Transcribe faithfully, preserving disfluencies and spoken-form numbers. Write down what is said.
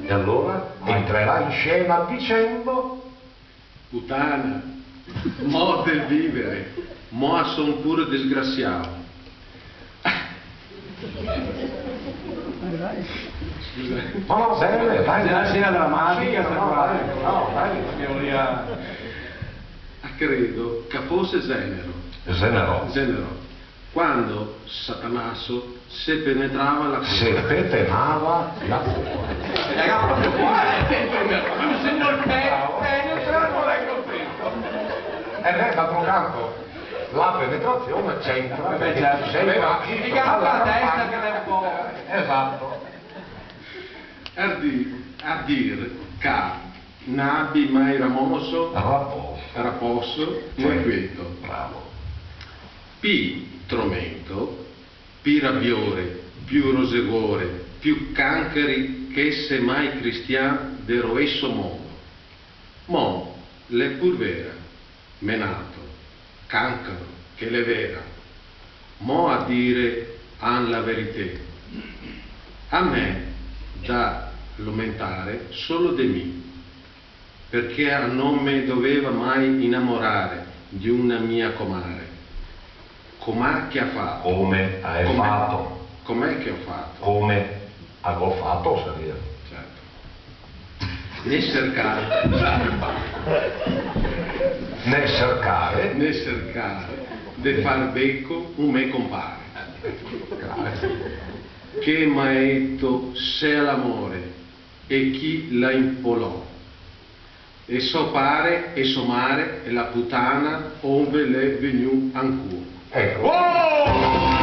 E allora entrerà in scena dicendo: "Putana, mo de vivere, mo a son pure desgrasiao." Scusa. No, no, bene, vai, dai. Sì, sì, la drammatica, sì, no, no, vai, no, vai, teoria. Credo che fosse Zenero. Zenero. Zenero. Quando Satanaso se penetrava la copa. Se petenava la copa. Eh, no, ma mi sento il pe-, penetrare, non è contento. Eh, beh, d'altro canto, la penetrazione c'entra, eh, beh, perché certo, c'era, eh, il, mica la testa che ne può. Esatto. Ardi-, ardir, ca, n'abi mai ramoso, raposo, raposo, sì, né queto. Bravo. Pi tromento, pi rabiore, più rosegore, più cancari che se mai cristian de roeso mondo. Mo l'è pur vera, menato, cancaro, che l'è vera. Mo a dire an la verité. A me dà lomentare solo de mi, perché a no me doveva mai inamorare di una mia comare. Com'à che a fato? Come a è fato? Com'è che a fato? Come a go fato, saria. Certo. Né sercare. Né sercare. Né sercare de far beco un me compare. Grazie. Che maeto sia l'amore e chi la impolò. E so pare e so mare e la putana onve l'è vegnù ancuo. Eco. Oh!